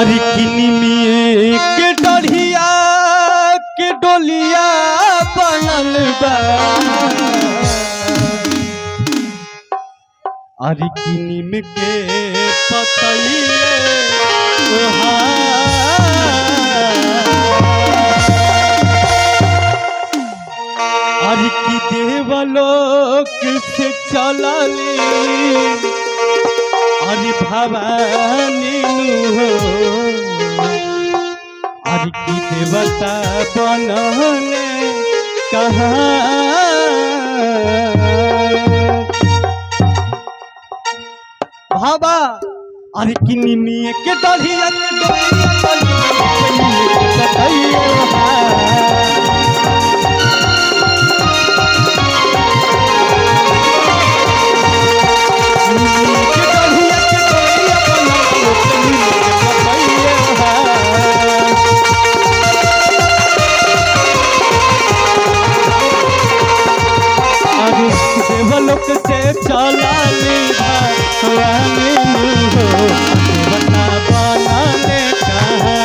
अरे किनी में के डढ़िया के डोलिया बनल बा। अरे किनी में के पतइए अरे की देवलोक से चलली अरे भवानी नु हो। अरे की देवता बनले कहाँ। भाबा अरे की निमिये के डढ़िया के डोलिया बनले के पतइए के डढ़िया के डोलिया बनले के पतइए। अरे देवलोक से चलाली भवानी हो देवता बनाने कहाँ।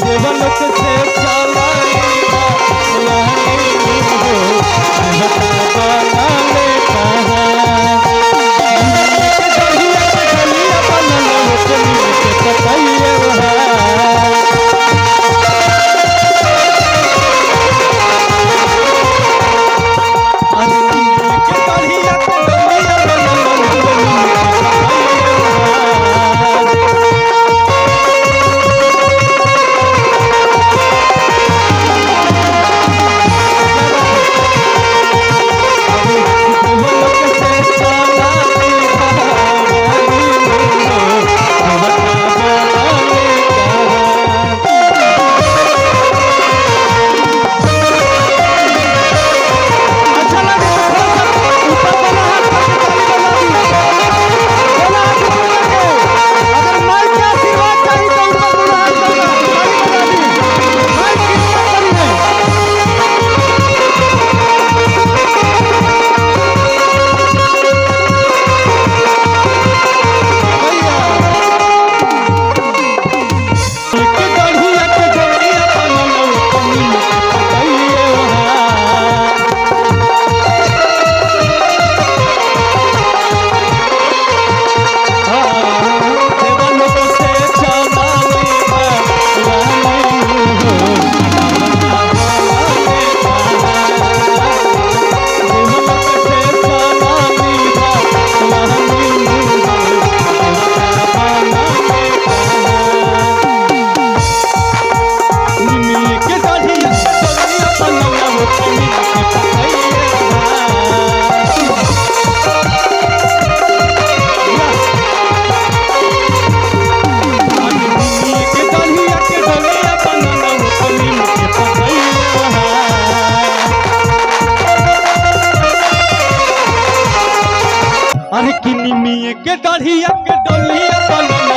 देवलोक से चलाली भवानी हो देवता बनाने कहाँ। के डढ़िया के डोलिया बनल के पतइए। अरे के डढ़िया के डोलिया बनल के पतइए। देवलोक से चलाली भवानी हो देवता बनाने कहाँ। अच्छा लगे तो थोड़ा सा ऊपर वाला हाथ करके ताली बजा दी। दोनों हाथ ऊपर करके। अगर माइक के आशीर्वाद चाहिए तो ऊपर दोनों हाथ करके ताली बजा दी। माइक की हिम्मत करी है। के डढ़िया के डोलिया बनल के पतइए। देवलोक से चलाली भवानी हो देवलोक से चलाली भवानी हो देवता बनाने कहाँ। निमिये के डढ़िया के डोलिया बनल के पतइए। के डढ़िया के डोलिया बनल के पतइए। अरे किनी मिये के डढ़िया के डोलिया बनल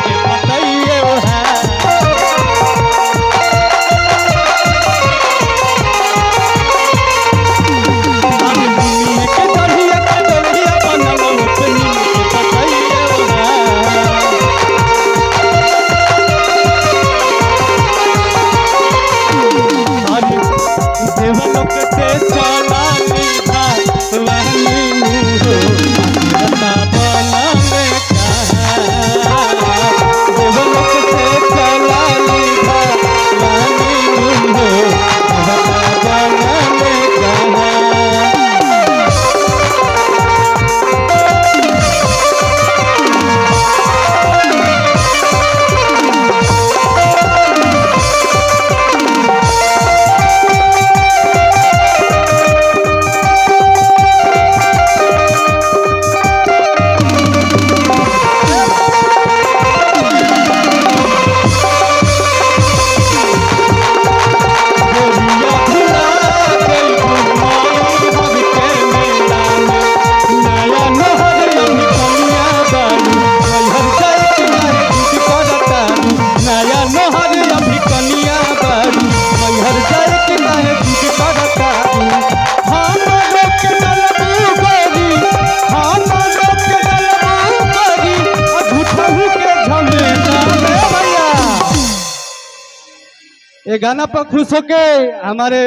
के पतइए। अरे मिये के डढ़िया के डोलिया बनल के पतइए। अरे देवलोक से चलाली भवानी हो देवता बनाने ये गाना पर खुश होके हमारे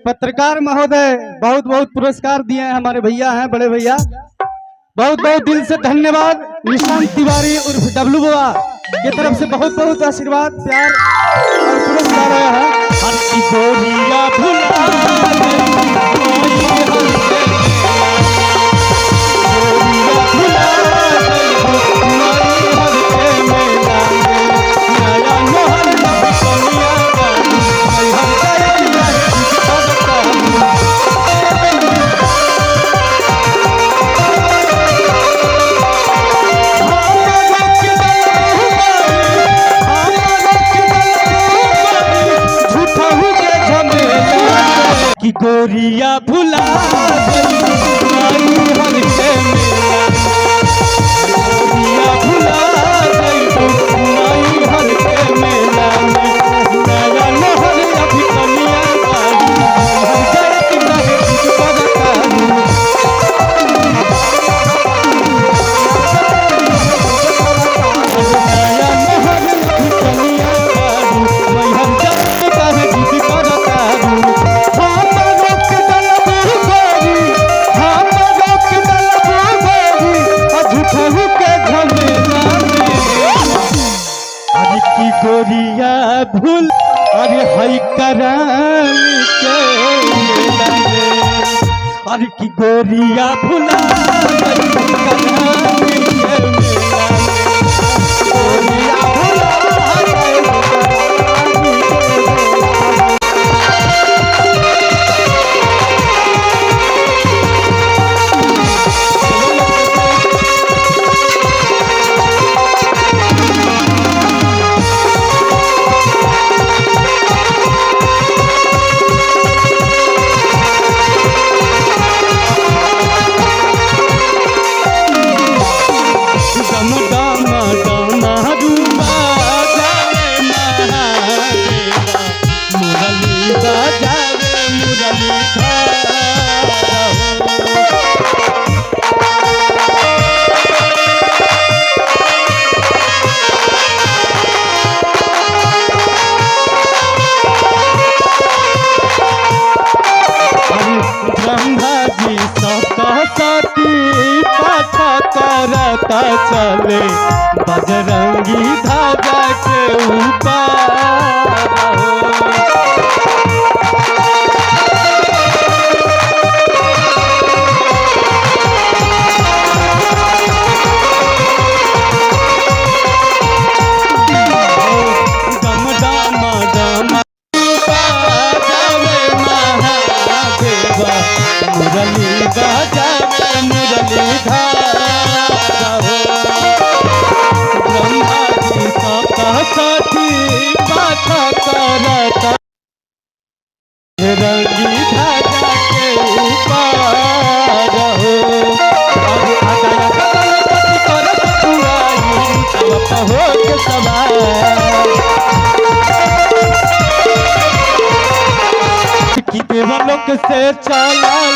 पत्रकार महोदय बहुत बहुत पुरस्कार दिए हैं। हमारे भैया हैं, बड़े भैया, बहुत बहुत दिल से धन्यवाद। निशांत तिवारी उर्फ डब्लू बुआ की तरफ से बहुत बहुत आशीर्वाद, प्यार और पुरस्कार आया है। हर की गोरिया भुला कि गोरिया भुला गई हर के मेला, गोरिया भुला गई हर के मेला में, नया नहर अभी कनिया बाड़ी, हर जगत रहे तुझ पर कानू। नया नहर अभी कनिया बाड़ी, मैहर जगत रहे तुझ पर कानू। हम रोक दलबू गोरी, हम रोक दलबू गोरी, आ झूठहू के झमेला में। अरे की गोरिया भूल, अरे हई कराम के मेला में, अरे की गोरिया भूला गई कराम के मेला में, गोरिया भूला गई कराम के मेला में। दम दम दम रूपा जावे महादेवा, मुरली बजावे मुरली धारा हो। अरे ब्रह्मा जी सप्तशती पाठ करता चले, बजरंगी ध्वजा के ऊपर हो। दम दम दम बजावे महादेवा, मुरली बजावे मुरली धारा हो। ब्रह्मा जी सप्तशती पाठ करता, रंगी ध्वजा के ऊपर हो। अरे आदाया कमलपति करत बुआई, सब हो के सवार। कि देवलोक से चलल